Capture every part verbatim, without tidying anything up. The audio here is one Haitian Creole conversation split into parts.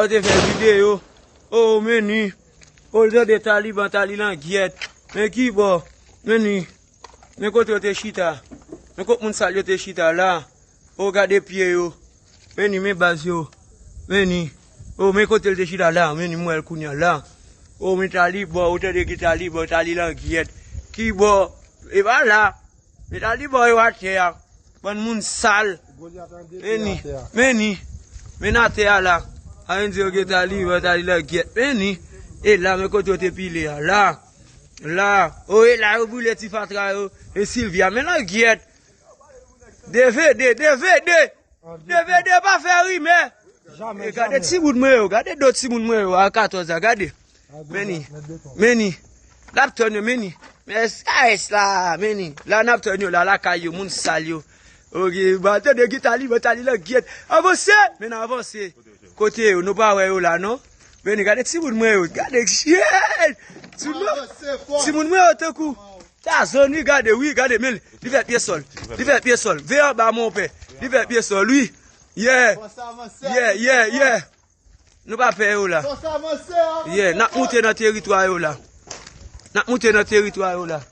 Yo te fè videyo. O, men ni. O, l tande Taliban, Tali langyèt. Men ki bò? Men ni. Men kote yo te chita. Men kot moun sal yo te chita la. O, gade pye yo. Men ni, men baz yo. Men ni. O, men kote l te chita la. Men ni, m wè l kounye a la. O, men Taliban, ou tande ki Taliban, Tali langyèt. Ki bò? E pa la. Men Taliban yo atè a. Bann moun sal. Men ni. Men ni. Men atè a la. A vle di yo gen Taliban, Tali langyèt. Men ni. E la, men kote yo te pile a. La. La. O, e la yo boule ti fatra yo. E Silvia, men langyèt. D V D, D V D. D V D pa fè rimè. E gade timoun mwen yo, gade do timoun mwen yo a katòz la, gade. Men ni, men ni. N ap tann yo, men ni. Men S K S la, men ni. La n ap tann yo la, lakay yo, moun sal yo. Oke, ba tande ki Taliban, Tali langyèt. Avanse, men n avanse. Kote yo, nou pa wè yo la, non? Men ni, gade timoun mwen yo, gade, shit! Timoun mwen, timoun mwen yo tankou. Sa zòn wi, gade, wi, gade, men li fè pye sòl. Li fè pye sòl. Veye anba, monpè. Li fè pye sòl, wi. Yeah. Yeah, yeah, yeah. Nou pa pè yo la. Yeah, n ap moute nan teritwa yo la. N ap moute nan teritwa yo la.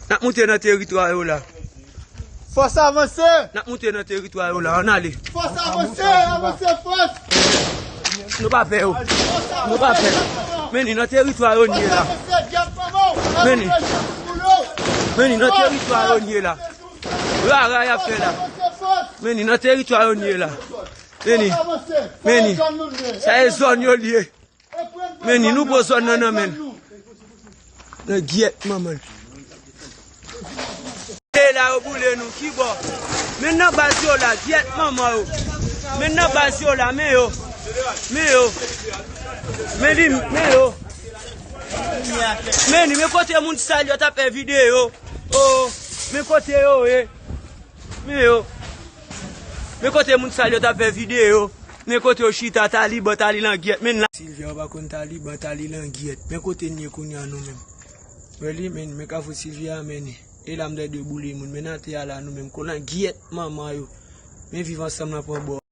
N ap moute nan teritwa yo la. Fòs avanse! N ap moute nan teritwa yo la, ann ale. Fòs avanse, avanse, fòs! Nou pa pè yo. Nou pa pè. Men ni nan teritwa yo n ye la. Men ni. Men ni nan teritwa yo n ye la. Rara y ap fè la. Men ni nan teritwa yo n ye la. Men ni. Men ni. Sa e zòn yo l ye. Men ni, nou pran zòn nan nan men l. Nan gyèt manman l. E la yo boule nou, ki bò? Men nan baz yo la, gyèt manman yo. Men nan baz yo la, men yo. Men yo. Men li, men yo. Men ni, men kote moun sal yo t ap fè videyo. O, men kote yo ye. Men yo. Men kote moun sal yo t ap fè videyo. Men kote yo chita, Taliban, Tali langyèt. Men la. Silvia, ou pa konn Taliban, Tali langyèt. Men kote n ye kounye a nou menm. Wè li, men, men kafou Silvia, men ni. E la m tande boule moun. Men nan atè a la nou menm. Kon langyèt manman yo. Men viv ansanm nan pran bò.